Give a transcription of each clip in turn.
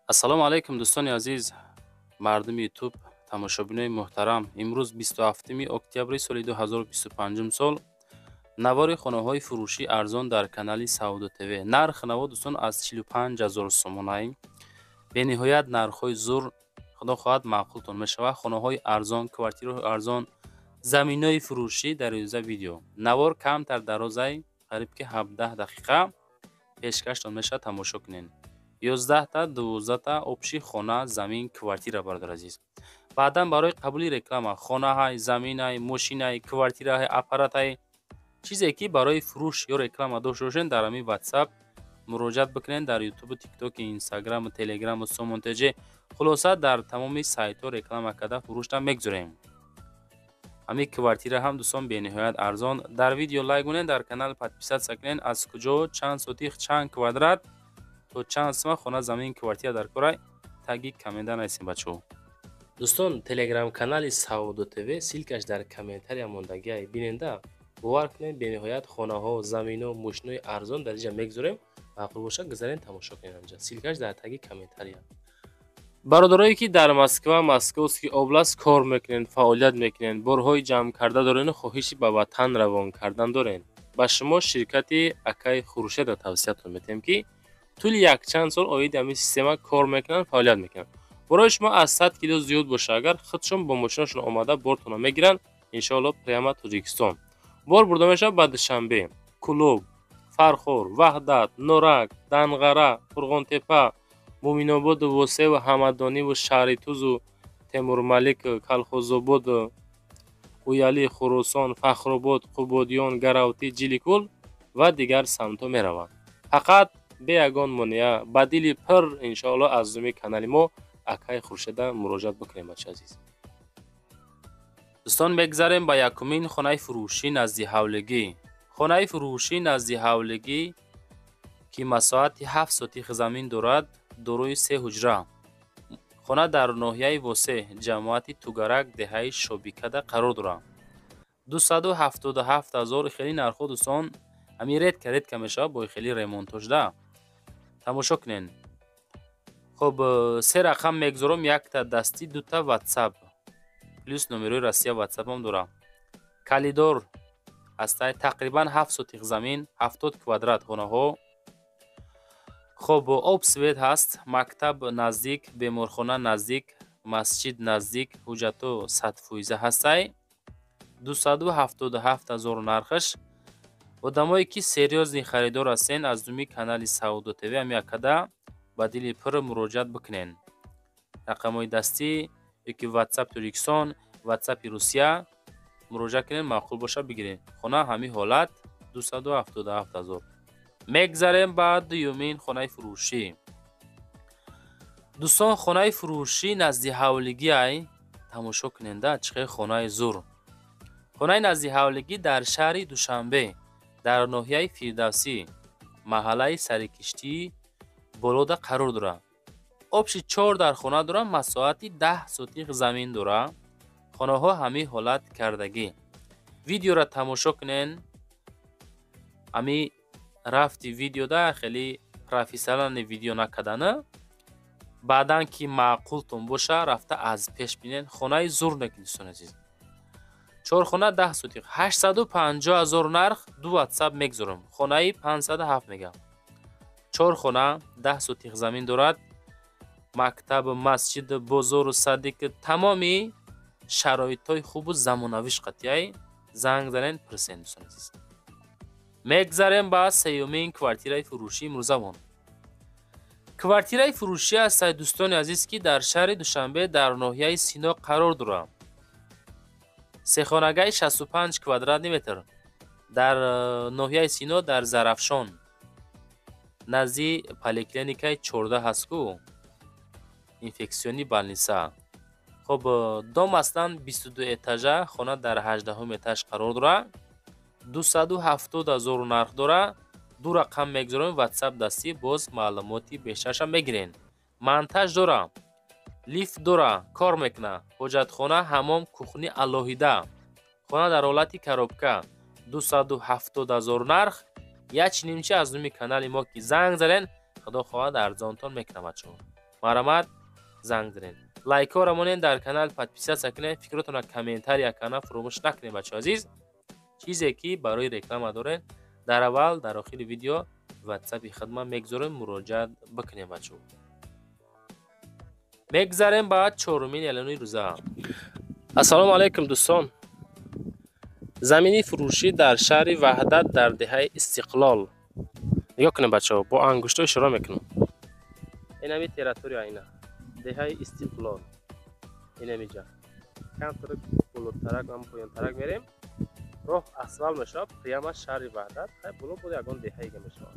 Ассалому алайкум, дӯстони азиз, мардуми Ютуб, тамошобинои муҳтарам. Имрӯз 27 октябри соли 2025 сол, навори хонаҳои фурӯшӣ арзон дар канали Савдо ТВ. Нарх наво, дӯстон, аз 45 ҳазор сомонай. Бениҳоят нархҳои зур, худо хоҳад, маъқултон мешавад. Хонаҳои арзон, квартираҳои арзон, заминҳои фурӯшӣ дар юза видео. Навор камтар дарозай, қариб ки 17 дақиқа пешкаштон мешавад, тамошо кунед. 11-та, 12-та общий хона, замин, квартира, бародар азиз. Баъдан барои қабули реклама хонаҳай, заминай, мошинай, квартираҳай, аппаратай, чизе ки барои фурӯш ё реклама дошта бошед, дар ҳамин WhatsApp муроҷиат бикунед. Дар Ютубу, Тиктоки, Инстаграму, Телеграму, Сомон ТЖ, хулоса, дар тамоми сайтҳо реклама карда, фурӯшта мегузорем. Ҳамин квартира ҳам, дӯстон, бениҳоят арзон. Дар видео лайк кунед, дар канал подписаться кунед. Аз куҷо, чанд сотих, чанд квадрат, то чанд сума хона, замин, квартира дар корай, таги коммента нависем, бачаҳо. Дӯстон, телеграм-канали Савдо ТВ, ссылка ш дар комментария мондагиай, биненда. Бовар кунед, бениҳоят хонаҳо, замино, мошинои арзон дар инҷа мегузорем. Маъқул бошад, гузарен, тамошо кунед анҷа, ссылка ш дар таги комментария. Бародарое ки дар Москва, Московский область кор мекунед, фаъолият мекунед, борҳои ҷамъ карда дорену хоҳиши ба ватан равон кардан доред, ба шумо ширкати акаи Хуршедро тавсиятон метиҳем, ки тӯли якчанд сол оиди ҳамин система кор мекунанд, фаъолият мекунанд. Борои шумо аз 100 кило зиёд боша агар, худшон бо мошинашон омада, бортонро мегиранд, иншоалло, прямо Тоҷикистон бор бурда мешавад. Ба Душанбе, Кӯлоб, Фархор, Ваҳдат, Норак, Данғара, Қурғонтепа, Муъминободу, Восеву, Ҳамадониву, Шаҳритузу, Темурмалик, Калхозободу, Уяли, Хуросон, Фахробод, Қубодиён, Гаравтӣ, Ҷиликул ва дигар самтҳо меравад. Фақат бе ягон монеа, ба дили пир, иншоалло, аз зуми канали мо акаи Хуршеда муроҷиат бикунем, бача азиз. Дӯстон, мегзарем ба якумин хонаи фурӯшӣ назди ҳавлигӣ. Хонаи фурӯшӣ назди ҳавлигӣ, ки масоҳати 7 сотих замин дорад, дорои се ҳуҷра. Хона дар ноҳияи Восеъ, ҷамоати Тугарак, деҳаи Шобикада қарор дорад. 277 ҳазор. Хеле нархҳо, дӯстон, ҳамин редко редко мешавад бо хеле ремонтҳо шуда. Тамошо кунед. Хоб, се рақам мегузорам: якта дастӣ, дута WhatsApp, плюс номерои Россия WhatsApp-ам дорам. Коридор ҳастай, тақрибан 7 сотих замин, 70 квадрат хонаҳо. Хоб, об, свет ҳаст, мактаб наздик, беморхона наздик, масҷид наздик, ҳуҷҷатҳо 100% ҳастай. 277 ҳазор нархаш. Одамое ки серьёзный харидор ҳастен, аз думи канали Савдо ТВ ҳами акада ба дили пир муроҷиат бикунен. Рақамҳои дастӣ ёки WhatsApp Тоҷикистон, WhatsApp-и Русия муроҷиат кунед, маъқул боша, бигиред. Хона ҳамин ҳолат, 277 ҳазор. Мегзарем ба дуюмин хонаи фурӯшӣ. Дӯстон, хонаи фурӯшӣ назди ҳавлигиай. Тамошо куненда, чӣ хел хонаи зур. Хонаи назди ҳавлигӣ дар шаҳри Душанбе, дар ноҳияи Фирдавсӣ, маҳаллаи Сарикиштии Болода қарор дорад. Общий чор дар хона дорад, масоҳати 10 сотих замин дорад. Хонаҳо ҳамин ҳолат кардагӣ. Видеоро тамошо кунен. Ҳами рафти видеода хеле профессиональный видео накардана. Баъдан ки маъқултон боша, рафта аз пеш бинен. Хонаи зур неки, дӯстони азиз. Чорхона, 10 сотих, 850 ҳазор нарх, ду WhatsApp мегузорам. Хонаи 507 мегам. Чор хона, 10 сотих замин дорад, мактаб, масҷид, бозору садик, тамоми шароитҳои хубу замонавиш қатъияй. Занг занен, пурсен, дӯстони азиз. Мегзарем ба сеюмин квартираи фурӯшӣ имрӯзамон. Квартираи фурӯшӣ ҳастад, дӯстони азиз, ки дар шаҳри Душанбе, дар ноҳияи Сино қарор дорад. Сехонагаи 65 квадратный метр дар ноҳияи Сино, дар Зарафшон, назди поликлиникаи 14 ҳаст ку, инфекционный больница. Хоб, дом аслан 22 этажа, хона дар 18-ум этаж қарор дорад. 270 ҳазор нарх дорад. Ду рақам мегузорем, WhatsApp дастӣ, боз маълумоти бештарашам мегирен. Монтаж дора, лифт дора, кор мекунад, ҳоҷатхона, ҳамом, кухня алоҳида. Хона дар ҳолати коробка, 270 ҳазор нарх. Як чинимчи аз номи канали мо ки занг заден, худо хоҳад, арзонтон мекунам, бачаҳо. Марҳамат, занг занед. Лайкҳоро монед, дар канал подписаться кунед, фикротонро комментария кана фуромӯш накунед, бачаҳо азиз. Чизе ки барои реклама доред, дар аввал, дар охири видео ватсапи хидмат мегузорем, муроҷиат бикунед, бачаҳо. Мегзарем ба чорумин эълони рӯза. Ассалому алайкум, дӯстон. Замини фурӯшӣ дар шаҳри Ваҳдат, дар деҳаи Истиқлол. Нигоҳ кунед, бачаҳо, бо ангуштҳо ишора мекунам. Инами территория, ина деҳаи Истиқлол, инамиҷа камтар болотарак ам поёнтарак мерем, роҳ асфалт мешавад, прямо шаҳри Ваҳдат. Хай, боло буд ягон деҳаига мешавад.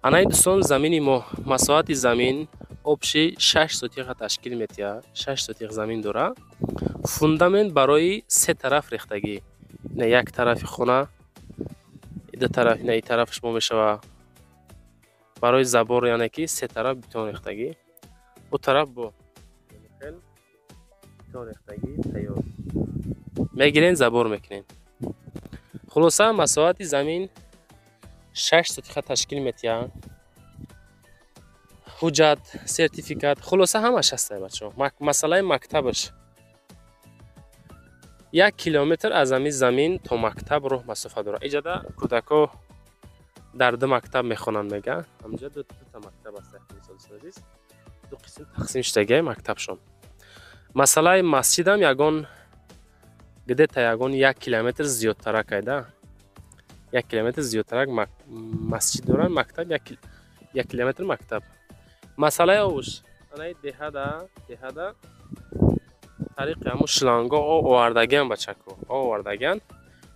Анаи, дӯстон, замини мо, масоҳати замин общий 6 сотиха ташкил метиҳад, 6 сотих замин дора. Фундамент барои се тараф рехтагӣ. Ина як тарафи хона, ду тараф, ина и тарафаш мо мешава барои забор, яъне ки се тараф бетон рехтагӣ. Ӯ тараф бо хел бетон рехтагӣ, тайёр, мегирен, забор мекунем. Хулоса, масоҳати замин 6 сотиха ташкил метиҳад. Ҳуҷҷат, сертификат, хулоса, ҳамаш ҳастае, бачаҳо. Масъалаи мактабаш, 1 километр аз ҳамин замин то мактаб роҳ масофа дорад. Иҷада кӯдако дар ду мактаб мехонанд, мега. Ҳамҷа дута мактаб аст, азиз, ду қисм тақсим шудагиай мактабшон. Масъалаи масҷидам ягон где-то ягон 1 километр зиёдтарак айда, 1 километр зиёдтарак масҷид доранд, мактаб 1 километр мактаб. Масъалаи овуш, анаи деҳада тариқи ҳамун шланго об овардагиан, бачако, об овардагиан.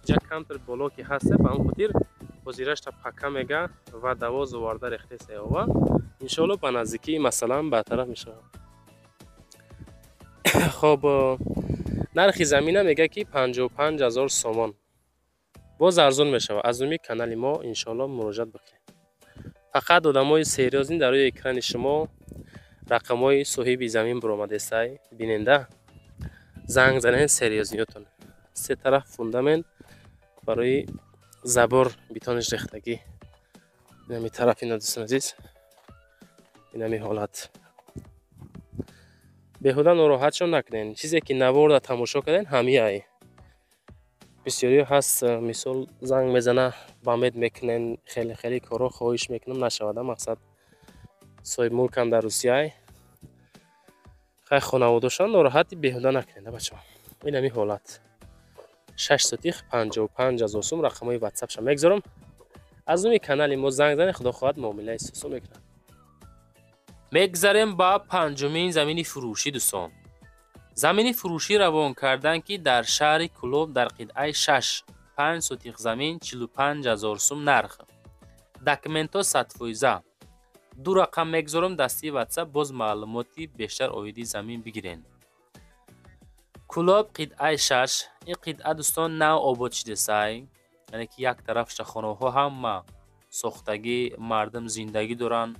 Иҷа камтар боло ки ҳаста, ба ҳамн хотир ҳозирашта пака мега ва давоз оварда рехтеса ова. Иншоалло, ба наздикии масъалаам бартараф мешавад. Хоб, нархи замина мега ки 55 000 сомон, боз арзон мешавад. Аз номи канали мо, иншоалло, муроҷиат бикунед. Фақат одамои серьёзный. Дар рӯи экрани шумо рақамҳои соҳиби замин буромадесай, биненда, занг занен серьёзный ётон. Се тараф фундамент барои забор, бетониш рехтагӣ. Инами тараф, ина, дӯстон азиз, инами ҳолат. Беҳуда нороҳатшон накунен. Чизе ки наворда тамошо карден, ҳамияй. Бисёриҳо ҳаст, мисол, занг мезана, бамед мекунен, хеле хеле корҳо хоҳиш мекунам, нашавада. Мақсад, соҳибмулкам дар Русияй, хай, хонаводошон нороҳати беҳуда накунед, бачаҳо. Инами ҳолат, 6 сотих, 55 000 сум. Рақамҳои ватсапша мегзорам. Аз номи канали мо занг занед, худо хоҳад, муомилаи сусу мекунад. Мегзарем ба панҷумин замини фурӯшӣ, дӯстон. Замини фурӯшӣ равон кардан ки дар шаҳри Кӯлоб, дар қитъаи шаш, 5 сотих замин, 45 000 сум нарх, документҳо 100%. Ду рақам мегзорам дастии ватсап, боз маълумоти бештар оиди замин бигирен. Кӯлоб, қитъаи шаш. Ин қитъа, дӯстон, нав обод шидасай, яъне ки як тарафша хонаҳо ҳама сохтагӣ, мардум зиндагӣ доранд.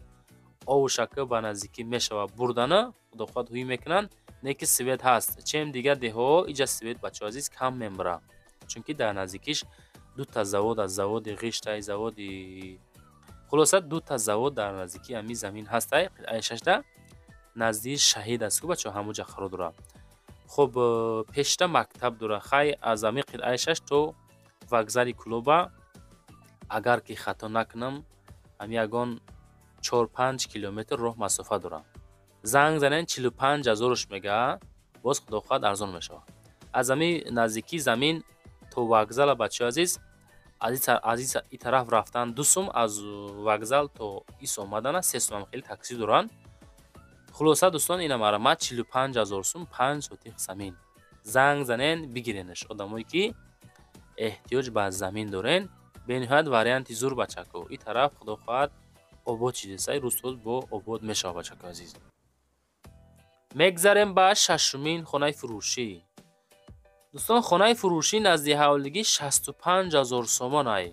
Ову шакр ба наздикӣ мешавад бурдана, худохоҳад, ҳуй мекунанд. Не ки свет ҳаст, чем дигар деҳаҳо иҷа свет, бачаҳо азиз, кам мембара, чунки дар наздикиш дута завод аст, заводи ғиштай, заводи, хулоса, дута завод дар наздикии ҳамин замин ҳастай. Қитъаи шашта наздии Шаҳид аст ку, бачаҳо, ҳамуҷа қарор дорад. Хуб, пешта мактаб дорад. Хай, аз ҳамин қитъаи шаш то вокзали Кӯлоба, агар ки хато накунам, ҳами ягон 4-5 километр роҳ масофа дорад. Занг занен, 45 ҳазоруш мега, боз, худо хоҳад, арзон мешавад. Аз ҳамин наздикии замин то вокзала, бачаҳои азиз, аз и тараф рафтан 2 сум, аз вокзал то ис омадана 3 сумам, хеле таксӣ доранд. Хулоса, дӯстон, ина марҳамат, 45 000 сум, 5 сотих замин. Занг занен, бигиренаш. Одамое ки эҳтиёҷ ба замин дорен, бениҳоят варианти зур, бачако. И тараф, худо хоҳад, обод шидасай, рӯз то рӯз бо обод мешавад, бачако азиз. Мегзарем ба шашумин хонаи фурӯшӣ, дӯстон. Хонаи фурӯшӣ назди ҳавлигӣ, 65 000 сомон ай.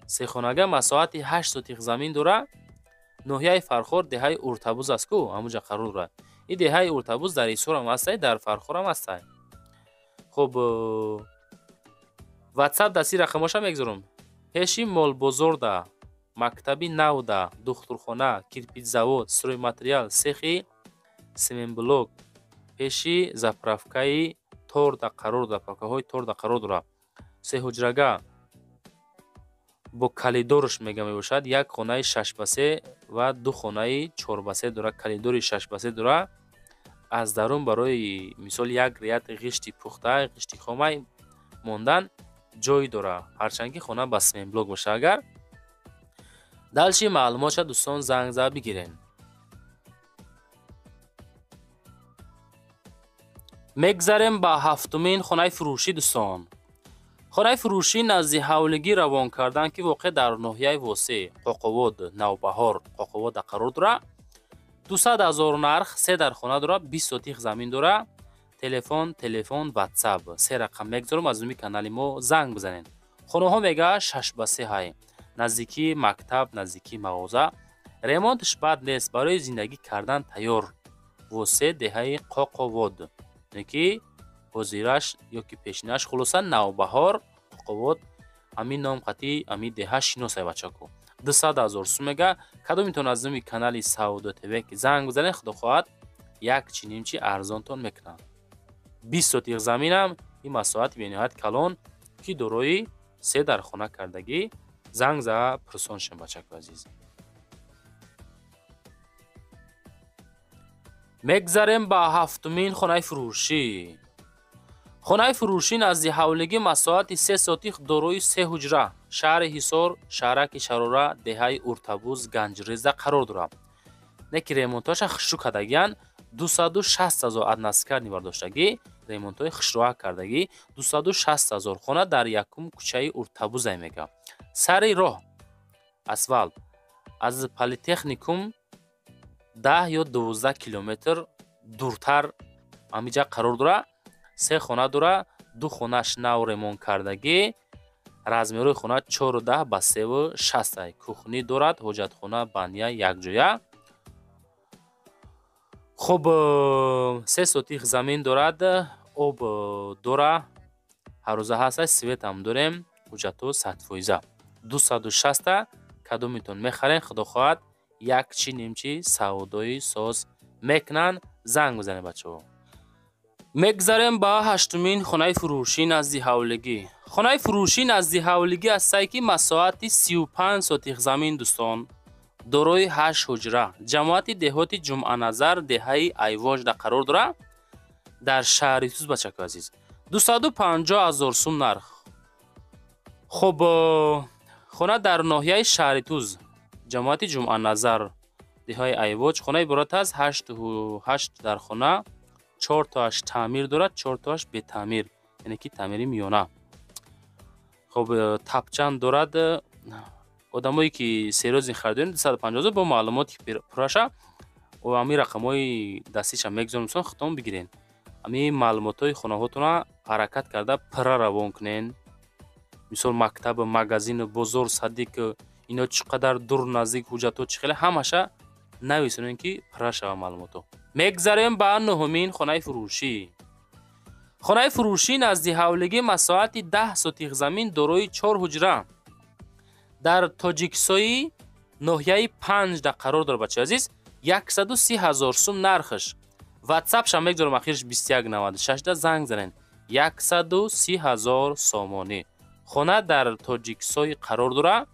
Сехонага, масоҳати 8 сотих замин дорад. Ноҳияи Фархор, деҳаи Уртабуз аст ку, ҳамуҷа қарор дорад. Ин деҳаи Уртабуз дар Ҳисорам ҳастай, дар Фархорам ҳастай. Хуб, ватсап дасти рақамоша мегзорам. Пеши молбозорда. Мактаби навда, духтурхона, кирпичзавод, стройматериал, сехи семенблок, пеши заправкаи торда қарор, заправкаҳои торда қарор дорад. Се ҳуҷрага бо калидорш мега мебошад. Як хонаи 6 ба 3 ва ду хонаи 4 ба 3 дорад. Калидори 6 ба 3 дорад. Аз дарун барои мисол як ряд ғишти пухта, ғишти хомай мондан ҷой дорад, ҳарчанд ки хона ба семенблок бошад. Агар дальше маълумотша, дӯстон, занг зада бигирен. Мегзарем ба ҳафтумин хонаи фурӯшӣ, дӯстон. Хонаи фурӯшӣ назди ҳавлигӣ равон кардан, ки воқеъ дар ноҳияи Восеъ, Қоқовод, Навбаҳор, Қоқовода қарор дорад. 200 000 нарх, се дар хона дорад, 20 сотих замин дорад. Телефон, Ватсап се рақам мегзорам, аз нуми канали мо занг бизанед. Хонаҳо мега 6 ба 3 ҳай, наздикии мактаб, наздикии мағоза, ремонтш бад нест, барои зиндагӣ кардан тайёр. Восеъ, деҳаи Қоқовод, ки ҳозираш ё ки пешинаш, хулоса, Навбаҳор, Қоқовод, ҳамин ном қатъи ҳамин деҳа шиносай, бачако. 200 000 сум мега. Кадомитон аз номи канали Савдо ТВ ки занг бизанед, худо хоҳад, як чи нимчи арзонтон мекунад. 20 сотих заминам, ин масоҳати бениҳоят калон, ки дорои се дар хона кардагӣ. Занг зада пурсон шем, бачако азиз. Мегзарем ба ҳафтумин хонаи фурӯшӣ. Хонаи фурӯшӣ назди ҳавлигӣ, масоҳати 3 сотих, дорои се ҳуҷра, шаҳри Ҳисор, шаҳраки Шарора, деҳаи Уртабуз, Ганҷреза қарор дорад. Не ки ремонтҳоша хушрӯ кардагиянд. 260 000 односкатный бардоштагӣ, ремонтҳои хушрӯа кардагӣ, 260 000. Хона дар якум кӯчаи Уртабузай мега, сари роҳ, асфалт, аз политехникум 10 ё 12 километр дуртар ҳамиҷа қарор дорад. Се хона дорад, ду хонаш нав ремонт кардагӣ. Размерҳои хона 4,10 ба 3,60. Кухни дорад, ҳоҷатхона, баня якҷоя. Хуб, 3 сотих замин дорад, об дора, ҳаррӯза ҳаста, светам дорем, ҳуҷҷатҳо 100%. 260-та кадомитон мехарен, худо хоҳад, як чи нимчи савдои соз мекунанд. Занг бизанед, бачаҳо. Мегзарем ба ҳаштумин хонаи фурӯшӣ назди ҳавлигӣ. Хонаи фурӯшӣ назди ҳавлигӣ ҳастае, ки масоҳати 35 сотих замин, дӯстон, дорои ҳашт ҳуҷра, ҷамоати деҳоти Ҷумъаназар, деҳаи Айвоҷда қарор дорад, дар шаҳри Туз, бачако азиз. 250 000 сум нарх. Хуб, хона дар ноҳияи шаҳри Туз, ҷамоати Ҷумъаназар, деҳаи Айвоҷ. Хона иборат аз ҳашт дар хона, чортоаш таъмир дорад, чортоаш бетаъмир, яъне ки таъмири миёна. Хуб, тапчан дорад. Одамое ки серьёзный харидорем, 250 000. Бо маълумоти пурраша ҳамин рақамҳои дастиша мегузорем, худтон бигирен. Ҳамин маълумотҳои хонаҳотона ҳаракат карда пурра равон кунен. Мисол, мактаб, магазину, бозор, садик, ино чӣ қадар дур, наздик, ҳуҷҷатҳо чӣ хеле, ҳамаша нависонем, ки пурра шава маълумотҳо. Мегзарем ба нуҳумин хонаи фурӯшӣ. Хонаи фурӯшӣ назди ҳавлигӣ, масоҳати 10 сотих замин, дорои чор ҳуҷра, дар Тоҷиксои, ноҳияи Панҷда қарор дорад, бачаи азиз. 130 000 сум нархаш. Ватсапша мегзорам, ахирш 2196-да занг занед. 130 000 сомонӣ. Хона дар Тоҷиксой қарор дорад,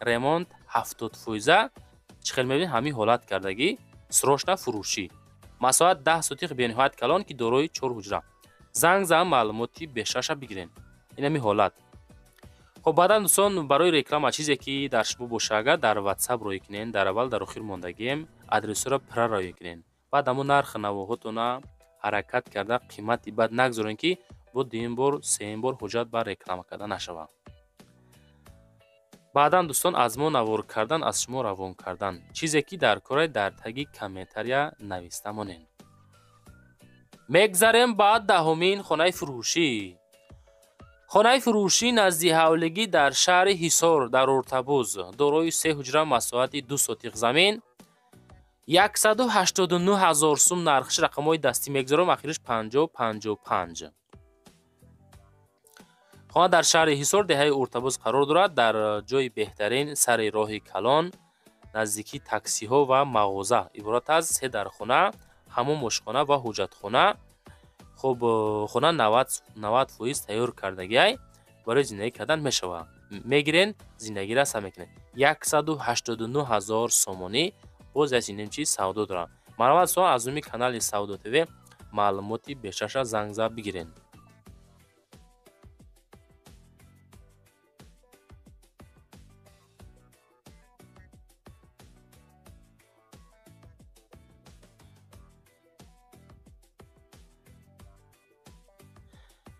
ремонт 70%. Чӣ хел мебинед, ҳамин ҳолат кардагӣ, срочно фурӯшӣ. Масоҳат 10 сотих, бениҳоят калон, ки дорои чор ҳуҷра. Занг зан, маълумоти бештарша бигирен. Ин ҳамин ҳолат. Хоб, баъдан, дӯстон, барои реклама чизе ки дар шумо боша, агар дар Ватсап роӣ кунен, дар аввал, дар охир мондагием адресҳоро пурра роӣ кунен. Баъд ҳамон нархи навоҳотона ҳаракат карда қимати бад нагзорен, ки бо дуюм бор, сеюм бор ҳуҷҷат бар реклама карда нашавад. Баъдан, дӯстон, аз мо навор кардан, аз шумо равон кардан, чизе ки дар кора, дар таги комментария нависта монед. Мегзарем ба даҳумин хонаи фурӯшӣ. Хонаи фурӯшӣ назди ҳавлигӣ дар шаҳри Ҳисор, дар Уртабуз, дорои се ҳуҷра, масоҳати 2 сотих замин, 189 000 сум нархш. Рақамҳои дастӣ мегузорам, ахириш 50 55. Хона дар шаҳри Ҳисор, деҳаи Уртабоз қарор дорад, дар ҷои беҳтарин, сари роҳи калон, наздикии таксиҳо ва мағоза. Иборат аз 3 дархона, ҳамом, ошхона ва ҳуҷҷатхона. Хуб, хона 90% тайёр кардагиай, барои зиндагӣ кардан мешавад. Мегирен, зиндагиро сар мекунед. 189 000 сомонӣ боз як чиз савдо дорад. Марҳамат со аз номи канали Савдо ТВ маълумоти бештарша занг зад бигирен.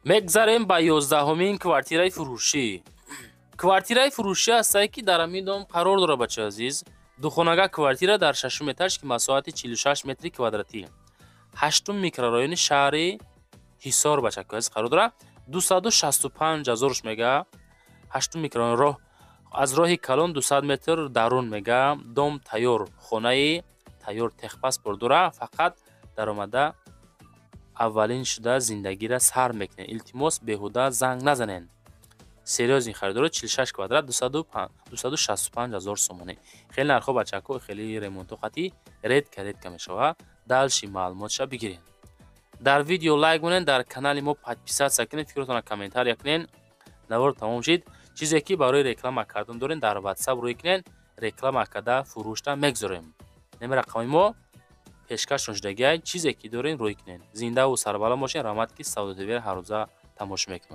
Мегзарем ба 11-умин квартираи фурӯшӣ. Квартираи фурӯшӣ ҳастае, ки дар ҳамин дом қарор дорад, бачаи азиз. Духонага квартира дар 6 этаж, ки масоҳати 46 метри квадратӣ. 8 микрорайони шаҳри Ҳисор, бачаи азиз, қарор дорад. 265 000 мега. 8 микрорайон, роҳ аз роҳи калон 200 метр дарун мега. Дом тайёр, хонаи тайёр, техпаспорт дорад, фақат даромада аввалин шуда зиндагиро сар мекунед. Илтимос, беҳуда занг назанед. Серьёзный харидоро 46 квадрат 265 000 сомонӣ. Хеле нархҳо, бачако, хеле ремонтҳо қатӣ редко мешавад. Дальше маълумотша бигиред. Дар видео лайк монед, дар канали мо подписаться кунед, фикротонро комментария кунед. Навор тамом шид. Чизе ки барои реклама кардан доред, дар WhatsApp рӯй кунед, реклама карда фурӯшта мегзорем. Неми рақами мо пешкашон шудагиай, чизе ки доред рӯй кунед. Зиндаву сарбаланд бошед. Раҳмат, ки Савдо ТВ ҳар рӯза тамошо мекунед.